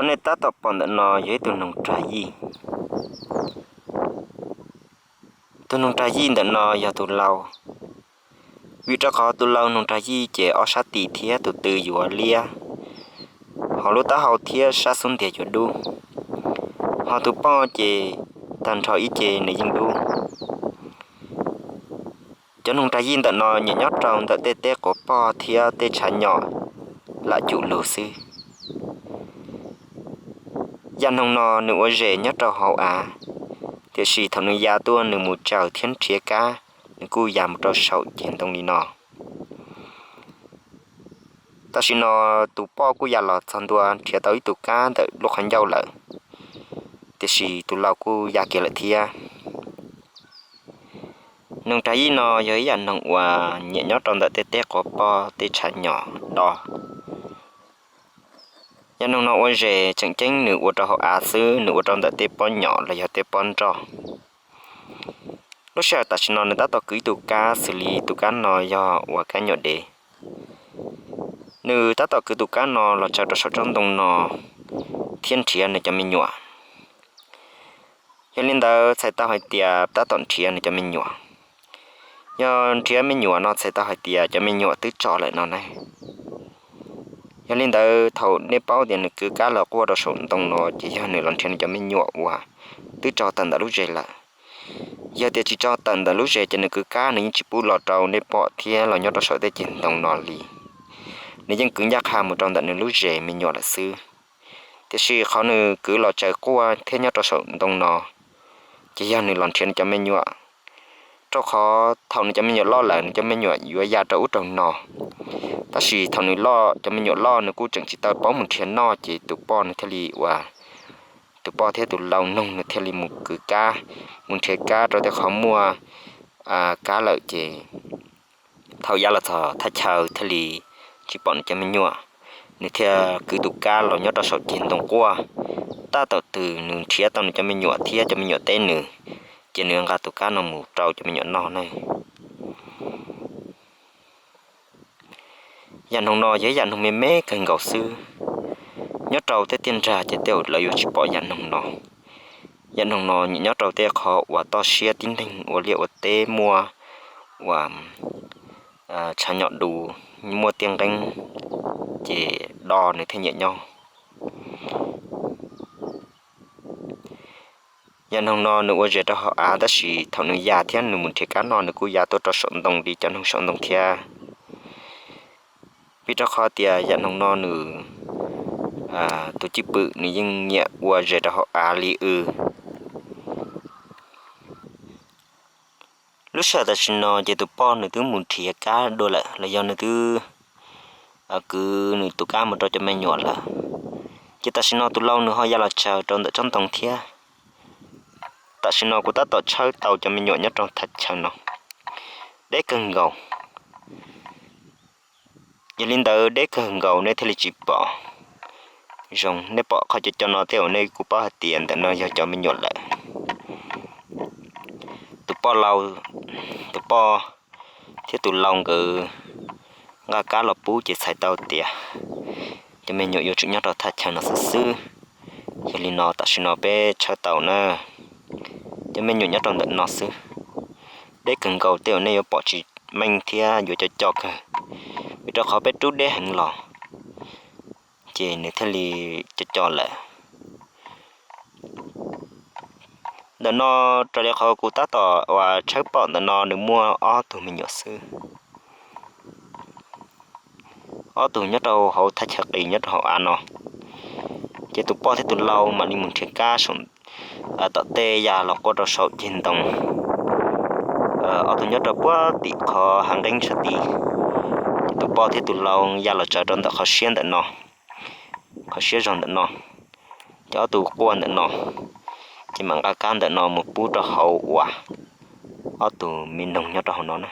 Nej tab tom pom ntawm no yog ib tug noog rag yij. Tus noog rag yij ntawm no yog tus lau, vim rau qhov tus lau noog rag yij ces ob sab tis thiab tus tw yuav liab, ho lub taub hau thiab sab xub ntiag yuav dub, ho tus poj ces tag nrho ib ce nws yeej dub. Cov noog rag yij ntawm no nyiam nyob rau ntawm tej teb quav poj thiab tej tshav nyom lam cum lug xwb. Yam noog no nws ua zes nyob rau hauv av, tiam sis thaum nws ya tuaj nws mus tsaws thiab nrhiav kab, nws kuj ya mus rau saum ceg ntoo li no. Tam sim no tus poj kuj ya los txog ntua nrhiav tau ib tug kab ntawm lub qhov ncauj lawm, tiam sis tus lau kuj ya kiag lawm thiab. Noog rag yij no yog ib yam noog uas nyiam nyob rau ntawm tej teb quav poj tej tshav nyom do. Yam noog no ua zes tseem ceeb nws ua rau hauv av xwb, nws ua rau ntawm tej pob nyom los yog tej pob nroj. Lub sij hawm tam sim no nws tab tom kwv ib tug kab xws li tus kab no yog uas kab nyuam dev. Nws tab tom kwv tus kab no los tsaws rau saum tsob ntoo no thiab nrhiav nws cov me nyuam. Yog li ntawd txhais tau hais tias tab tom nrhiav nws cov me nyuam. Yog nrhiav me nyuam no txhais tau hais tias cov me nyuam twb tso lawm no ne. Yog li ntawd thaum nej paub tias nws kwv kab los quaj rau saum ntoo no ces yog nws los nrhiav nws cov me nyuam uas twb tso tawm ntawm lub zes lawm. Yog tias tsis tso tawm ntawm lub zes ces nws kwv kab nws yeej tsis pub los rau nej pom thiab los nyob rau saum tej ceg ntoo no li. Nws yeej kwv ncaj qha mus rau ntawm nws lub zes me nyuam lawm xwb. Tiam sis qhov nws kwv los tsaws quaj thiab nyob rau saum ntoo no ces yog nws los nrhiav nws cov me nyuam, rau qhov thaum nws cov me nyuam loj lawm nws cov me nyuam yuav ya rau ub rau no. Tab sis thaum nws loj, cov me nyuam loj nws kuj tseem tsis tau paub mus nrhiav noj ces tus poj nws thiaj li ua, tus poj thiab tus lau noog nws thiaj li mus kwv kab, mus nrhiav kab rau tej qhov muaj kab lawm ces thaum ya los txog thaj chaw thiaj li tsis pom nws cov me nyuam. Nws thiaj kwv tus kab los nyob rau saum ceg ntoo quaj, tab tom twg nws nrhiav tau nws cov me nyuam thiab cov me nyuam teb nws, ces nws nqa tus kab no mus rau cov me nyuam noj ne. Yam noog no yog ib yam noog me me kawg nkaus xwb. Nyob rau tej tiaj nrag ces tej lawv yuav tsis pom yam noog no. Yam noog no nyiam nyob rau tej qhov uas toj siab tib neeg ua liaj ua teb muaj uas tshav nyom du, muaj tiaj nqeeb, ces do nws thiaj nyiam nyob. Yam noog no nws ua zes rau hauv av tab sis thaum nws ya thiab nws mus nrhiav kab noj nws kuj ya tuaj rau saum ntoo li cov noog saum ntoo thiab. Vim rau qhov tias yam noog no nws tus cwj pwm nws yeej nyiam ua zes rau hauv av li w. Lub sij hawm tam sim no ces tus poj nws twb mus nrhiav kab dua lawm los yog nws twb kwv nws tus kab mus rau cov me nyuam lawm. Ces tam sim no tus lau nws ho ya los tsaws rau ntawm tsob ntoo thiab. Tam sim no kuv tab tom tshawb tau cov me nyuam nyob rau thaj chaw no, deb kawg nkaus. Yog li ntawd deb kawg nkaus nej thiaj li tsis pom. Zoo nej pom qhov co co no tej uas nej kuj paub hais tias ntawm no yog cov me nyuam lawm. Tus poj lau, tus poj thiab tus lau nkawd nqa kab los pub ces txhais tau tias cov me nyuam yuav tsum nyob rau thaj chaw no xwb xwb. Yog li no tam sim no peb tshawb tau na, cov me nyuam nyob rau ntawm no xwb. Deb kawg nkaus tej uas nej yuav pom tsis meej thiab yuav co co kawg, vim rau qhov peb rub deb heev los ces nws thiaj li co co lawm. Ntawm no raws li qhov kuv tab tom uas tshawb pom ntawm no nws muaj ob tug me nyuam xwb. Ob tug nyob rau hauv thaj chaw qis nyob rau hauv av no. Ces tus poj thiab tus lau mam li mus nrhiav kab saum tom tej ya los quaj rau saum ceg ntoo. Ob tug nyob rau puag tim qhov hav nqeeb sab tid. Ces tus poj thiab tus lau ya los tsaws rau ntawm qhov siab ntawm no, qhov siab zog ntawm no. Ces ob tug quaj ntawm no, ces mam nqa kab ntawm no mus pub rau hauv uas ob tug me noog nyob rau hauv no na.